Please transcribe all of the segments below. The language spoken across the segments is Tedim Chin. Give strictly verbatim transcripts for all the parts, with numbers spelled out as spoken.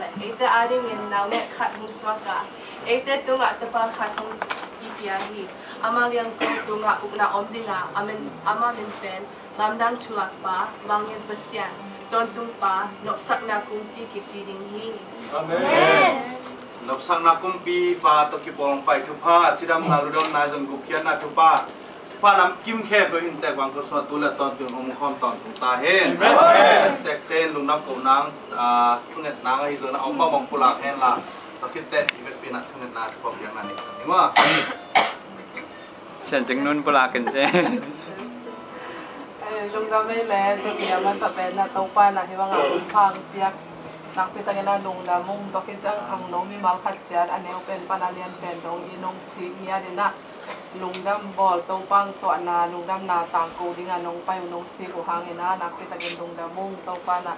Eite adingin naungek khat hong suak a, eite tungah tapa khat hong kipia hi. Ama liangko tungah ukna om ding a, ama min pen Lamdang Thuakpa, Vanglian Pasian, Tawntungpa, Nopsakna Kumpi kici ding hi. Amen. Nopsakna Kumpipa tawh kipawl hong pai thupha, cidamna, ludonna, zong gupkhiatna thupha, thupha namkim khempeuh in tek bang ko suak tu le tawntung om khawm tawntung ta hen. Amen. Tek ten lungdam ko nang, ah, thunget nang ahi zong a om bang bang pulak hen la, tua khit teh i vekpi in ah thungetna thupha piakna nei sa ni maw. Sian Cing Nun pulak in se. Eh, lungdam ei le, tu ni a masa pen na Topa na hi bang a hong phang piak nakpi takin a lungdam ung. Tua khit ciang ang no mimal khat ciat a neu pen pan a lian pen dong i nong sik ngiat in a lungdam bawl, Topa hong suahna lungdamna tangko ding a nong pai uh nong sik uh hangin a nakpi takin lungdam ung. Topa na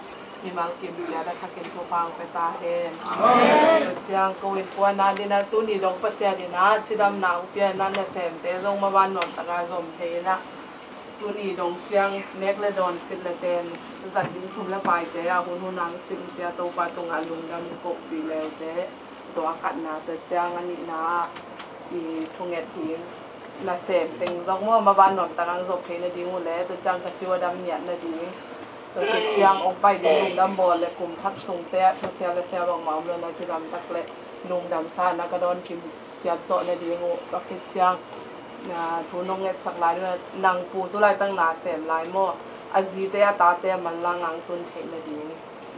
mimal kim ciat a thakin thupha hong pia ta hen. Amen. Ciang ko innkuan a ding a tuni dong Pasian in a cidamna hong pia in a nasemte zong maban nuam tak a zom thei in a tuni dong ciang nek le dawn, sit le ten, zat ding sum le paite a hun hun a hong sik pia Topa tungah lungdam kohpih leute. Tua a khatna, tua ciang a nihna ah i thunget ding nasem teng zong maw, maban nuam tak a hong zop thei nading uh le, tua ciang ka ciu a dam ngiat nading, tua ciang hong pai ding lungdam bawl le kum khat sungte ah thusia le sia bangmah om lo na cidam tak le lungdam sa na ka dawn kim ciat zawh nading uh. Tua khit ciang na thu nong ngetsak lai ding uh, nang pu tu laitak nasem lai maw, a zite a tate a manlang a hong tun theih nading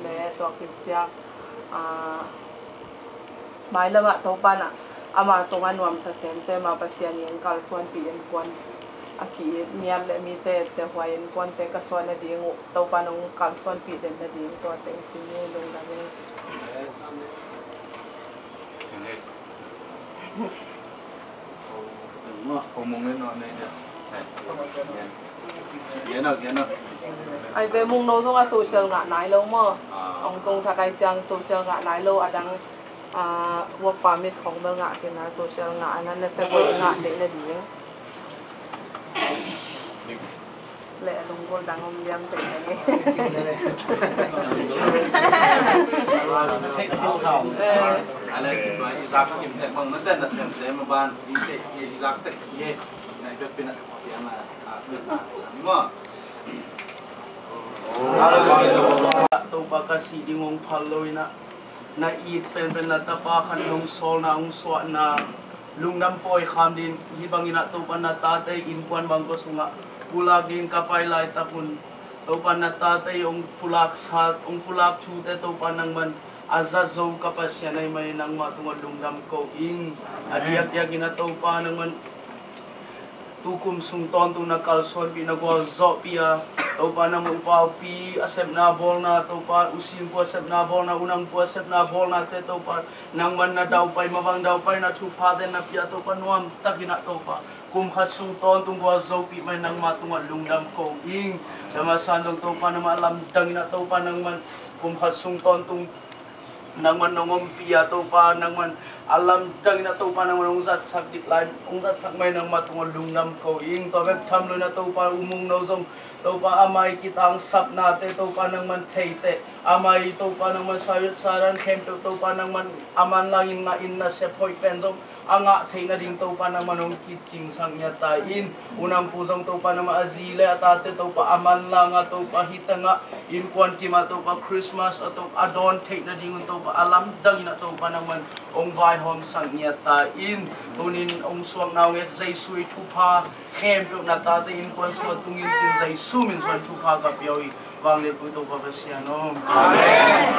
le, tua khit ciang, ah, mailam ah Topa na ama tungah nuamsa semsem a Pasian in kalsuanpih innkuan a ki-it ngiat le mite tehuai innkuante ka suah nading uh Topa nong kalsuanpih den nading tua teng sin ni lungdam in. Ai ve, mung no zong a social ngah nai lo maw. Hong tung thak ai ciang social ngah nai lo, a dang, ah, work permit khong bel ngah khin a social ngah a nan na se bel ngah deih na ding. Le a lunggulh dang om liam teng le nge. Ale tua i zak kim tek bang na ten na sem te ma ban i te i zak tek ye. Na i bek pina ko piang na a pina sa ni mo. Topa ka si ding ong phal lo ina. Na it penpen na tapa khan nong sawlna hong suahna lungdam pawi kham din. Hih bangin ah Topa na tate innkuan bangkua sungah pulak din ka pai laitak un Topa na tate hong pulak sat, hong pulak thute Topa nangman a za zo ka Pasian ahih manin nangmah tungah lungdam ko ing. A diakdiakin ah Topa nangman tukum sung tawntung na kalsuanpih na gualzawhpih a Topa nangmah upaupi a sepna bawlna Topa usingpu a sepna bawlna unangpu a sepna bawlnate Topa nangman na daupai mavang daupai na thuphate na pia Topa nuamtakin ah Topa kum khat sung tawntung gualzopih mai nangmah tungah lungdam ko ing. Sama san dong Topa nangmah a lamdangin ah Topa nangman kum khat sung tawntung nangman nong ompih a Topa nangman a lamdangin ah Topa nangman hong zatsak dik lai hong zatsak mai nangmah tungah lungdam ko ing. Tua bek tham loin ah Topa umung no zong Topa amai kitangsapnate Topa nangman theite amai Topa nangman sayut sadan khempeuh Topa nangman a manlangin ngah in na sep hoih pen zong a ngah theih nading Topa nangman hong kicingsak ngiat ta in. Unangpu zong Topa nangman a zi le a tate Topa a manlanga Topa hih tengah innkuan kimah Topa Christmas a Topa a dawn theih nadingun Topa a lamdangin ah Topa nangman hong vaihawmsak ngiat ta in. Tunin hong suakna hong et Jesu i thupha khempeuh na tate innkuan sungah tungin cin Jesu min suan thupha ka pia uh hi. Vanglianpu Topa Pasian aw. Amen.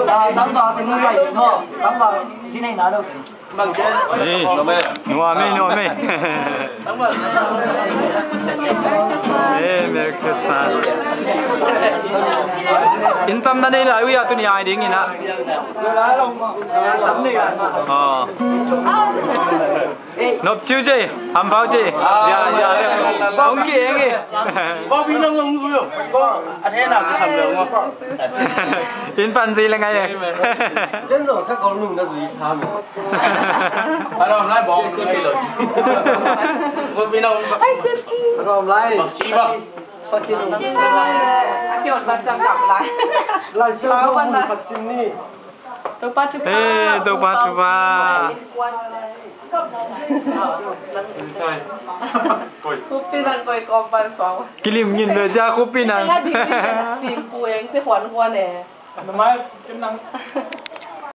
Tangval teng hong pai ding maw? Tangval zi neihna lo teng. Ei, nuam ei, nuam ei. Ei, Merry Christmas. Inn tam na nei lai uh a, tuni ai ding in ah. Aw. Nop ciu ci, hampau ci. Ya, ya, ya. Hong ki eng hi. Bawpi nong hong ui uh. Ko a thena kisam lo maw. Inn pan zui le ngai e. Ken zong sakol nung na zui sam. A lawm lai bawng nung ngai lo. Bawpi nong. Ai, sia ci. A lawm lai. Bawng ci bawng. Sakol nung. Ci lai le. A kiot ban jam dam lai. Lai sia bawng mun khat sim ni. Topa thupha. Eh, Topa thupha. Khuapi nang koi kawm pan suang. Kilim ngin le cia khuapi nang. Nga ding singpu eng ci huan huan e. Na mai kim nang.